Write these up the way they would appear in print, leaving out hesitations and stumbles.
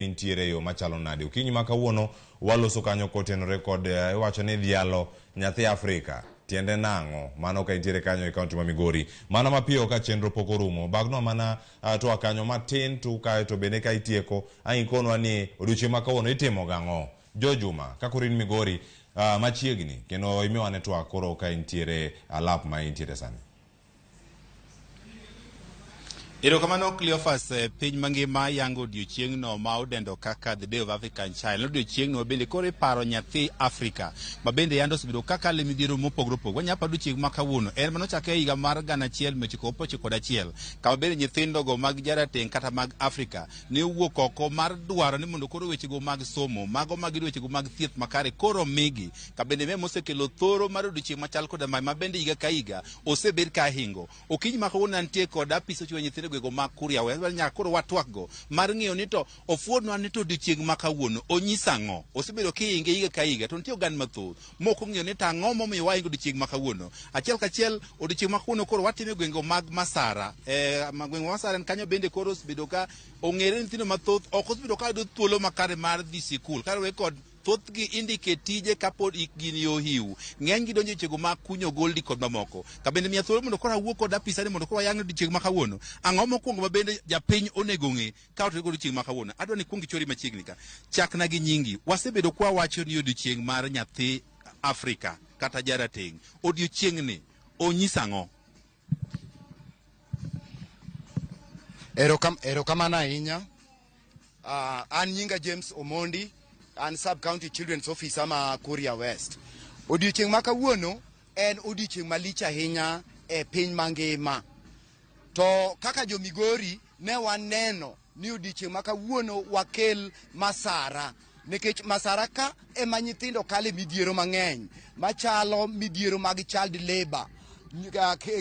Intiere e yo machalo nade? Okinyi ma kawuono waloso kanyo kotenore kod iwacho ni dhialo nyathi Afrika. Tiende nang'o? Mano ka intiere kanyo e kaunti ma Migori. Mana mapiyo ka chenro pok orumo. Bagnwa mana twak kanyo matin tu kae to bende ka itieko ang' ikonwa ni odiochieng' ma kawuono itimo gang'o. Jo Juma, ka koro in Migori machiegni kendo imiwa ne twak koro ka intiere alap ma intiere sani. Erokamano Cleophas, piny mangima yango odiochieng'no ma odendo kaka The Day of African Child. Odiochieng'no bende koro iparo nyathi Afrika ma bende yando osebedo kaka le midhiero mopogore opogore. Wanyalo paro odiochieng' ma kawuono en manochake e higa mar 1991 kama bende nyithindogo mag jarateng' kata mag Afrika ne owuok oko mar dwaro ni mondo koro wechego mag somo, mago mag wechego mag thieth makare koro migi. Ka bende me mosekelo thoro mar odiochieng' machal koda mae ma bende higa ka higa osebed ka hingo. Okinyi ma kawuono antie kod apis ochiwo nyithindo gwego mag Kuria West, nyaka koro watwakgo mar ng'eyo ni to ofuonwa ni to odiochieng' ma kawuono onyisa ang'o. Osebedo kihinge higa ka higa to nitie oganda mathoth mok ong'eyo ni to ang'o momiyo wahingo odiochieng' ma kawuono. Achiel kachiel odiochieng' ma kawuono koro watime e gwenge mag Masara. Gweng' ma Masara en kanyo bende koro osebedo ka ong'ere ni nyithindo mathoth ok osebedo ka yudo thuolo makare mar dhi sikul kaluwore kod thothgi indike tije kapod hikgi ni ohiu. Ng'enygi donjo e wechego mag kunyo goldi kod mamoko. Ka bende miya thuolo mondo koro awuo kod apisa ni mondo koro wayang odiochieng' ma kawuono. Ang'o mokwongo ma bende japiny onego ong'e ka otudore kod odiochieng' ma kawuono? Adwa ni ikuong ichori machiegni ka. Chakna gi nyingi. Wasebedo kwa wacho ni odiochieng' mar nyathi Afrika kata jarateng'. Odiochieng'ni onyis ang'o? Erokamano ahinya. An nyinga James Omondi, an Sub County Children's Officer ma Kuria West. Odiochieng' ma kawuono en odiochieng' malich ahinya e piny mangima. To kaka jo Migori ne waneno ni odiochieng' ma kawuono wakel masara nikech masara ka ema nyithindo kale midhiero mang'eny machalo midhiero mag child labor,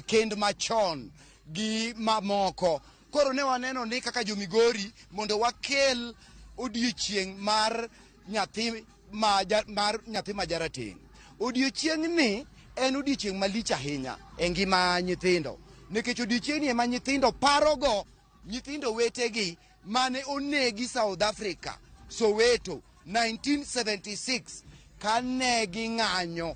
kend machon gi mamoko. Koro ne waneno ni kaka jo Migori mondo wakel odiochieng' mar nyathi ma mar nyathi ma jarateng'. Odiochieng' ni en odiochieng' malich ahinya e ngima nyithindo nikech odiochieng' ni ema nyithindo parogo nyithindo wetegi mane onegi South Africa, Soweto 1976 kane ging'anyo,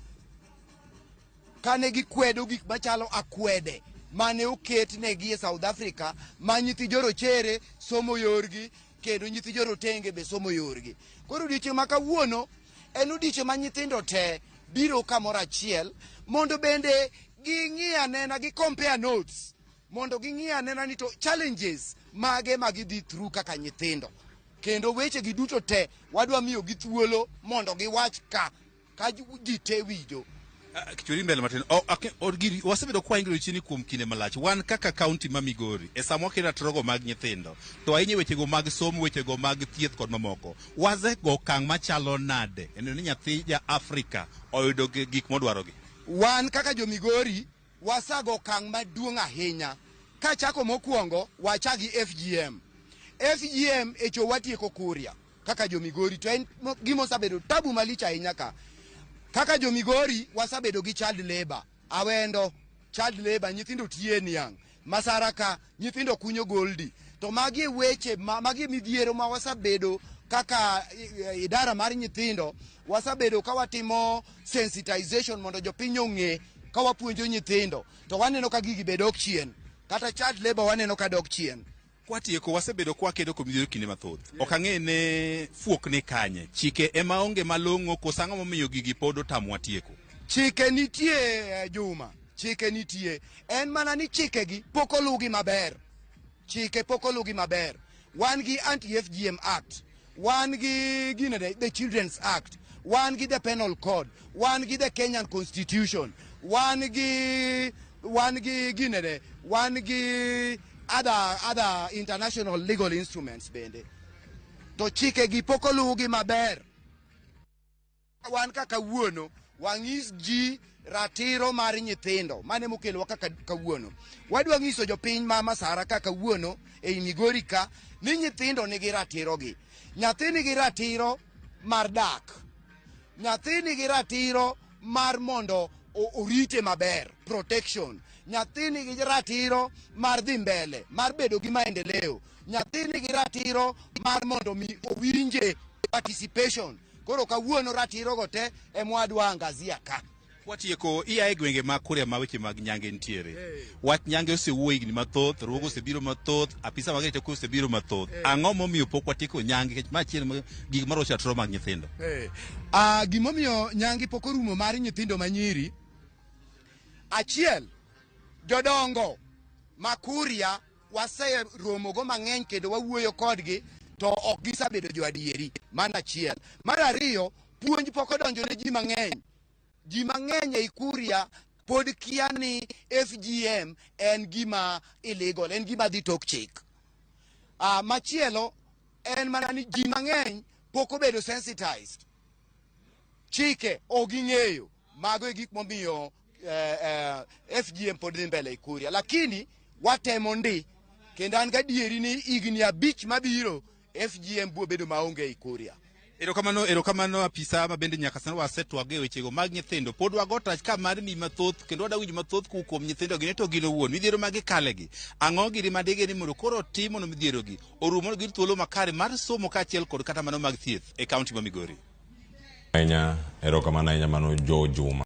kane gikwedo gik machalo akwede mane oket negi e South Africa ma nyithi jorochere somo yorgi kendo nyithi jorotenge be somo yorgi. Koro odiochieng' ma kawuono en odiochieng' ma nyithindo te biro kamoro achiel mondo bende ging'i anena, gi compare notes, mondo ging'i anena ni to challenges mage ma gidhi through kaka nyithindo. Kendo weche gi duto te wadwa miyo gi thuolo mondo giwach ka ji te winjo. Kichweri mbele matin. Wasebedo kwa ingiro chini kuom kinde malach. Wan kaka kaunti ma Migori, e sama wakelo ratiro mag nyithindo, to ahinya wechego mag somo, wechego mag thieth kod mamoko, wasego okang' machalo nade e neno ni nyathi ja Afrika oyudo gik modwarogi? Wan kaka jo Migori wasago okang' maduong' ahinya. Kachako mokwongo, wachak gi FGM. FGM e cho watieko Kuria kaka jo Migori, to en gima osebedo tabu malich ahinya ka. Kaka jo Migori wasebedo gi child labor, awendo, child labor, nyithindo tiye niang', Masara ka nyithindo kunyo goldi. To magi e weche, magi e midhiero ma wasebedo kaka idara mar nyithindo, wasebedo ka watimo sensitization mondo jopiny ong'e ka wapuonjo nyithindo, to waneno ka gigi be dok chien. Kata child labor waneno ka dok chien. Kwatieko, wasebedo kwakedo kod midhiero kinde mathoth. Ok ang'e ne fuok ni kanye. Chike ema onge malong'o, koso ang'o momiyo gigi pod otamowa tieko? Chike nitie, Juma. Chike nitie. En mana ni chikegi pok oluwgi maber. Chike pok oluwgi maber. Wan gi Anti-FGM Act. Wan gi gine de, the Children's Act. Wan gi the Penal Code. Wan gi the Kenyan Constitution. Wan gi, wan gi gine de, wan gi other international legal instruments bende. To chikegi pok oluwgi maber. Wan kaka kawuono wang'is ji ratiro mar nyithindo mane mokelowa kaka kawuono. Wadwa ng'iso jopiny ma Masara kaka kawuono ei Migori ka ni nyithindo nigi ratiro gi. Nyathi nigi ratiro mar dak. Nyathi nigi ratiro mar mondo orite maber, protection. Nyathi nigi ratiro mar dhi mbele, mar bedo gi maendeleo. Nyathi nigi ratiro mar mondo mi owinje participation. Koro kawuono ratiro go te ema wadwa angazia ka. Kwatieko, ia e gwenge mag Kuria ma weche mag nyange nitiere. Wach nyange osewuo higni mathoth, riwruoge osebiro mathoth, apisa mag arita kwe osebiro mathoth. Ang'o momiyo pok watieko nyange nikech ma achiel mag gik marocho ratiro mag nyithindo? Ah, gimomiyo nyange pok orumo mar nyithindo manyiri, achiel, jodongo ma Kuria waseromogo mang'eny kendo wawuoyo kodgi to ok gisebedo jo adieri. Mano achiel. Mar ariyo, puonj pok odonjo ne ji mang'eny. Ji mang'eny ei Kuria pod kia ni FGM en gima illegal, en gima dhi tok chik. Machielo en mana ni ji mang'eny pok obedo sensitized. Chike ok ging'eyo. Mago e gik momiyo FGM pod dhi mbele e Kuria. Lakini watemo ndi kendo an gadieri ni higni 5 mabiro FGM biro bedo maonge ei Kuria. Erokamano, erokamano apisa ma bende nyaka sani wasetwag e wechego mag nyithindo. Pod wago tach ka mar mi mathoth kendo wada winjo mathoth kowuok kuom nyithindo gi to gin owuon. Midhiero ma gikalegi. Ang'o gini ma digeni mondo koro otim mondo midhiero gi orum mondo giyud thuolo makare mar somo kaachiel kod kata mano mag thieth e kaunti ma Migori. Ahinya, erokamano ahinya mano Joe Juma.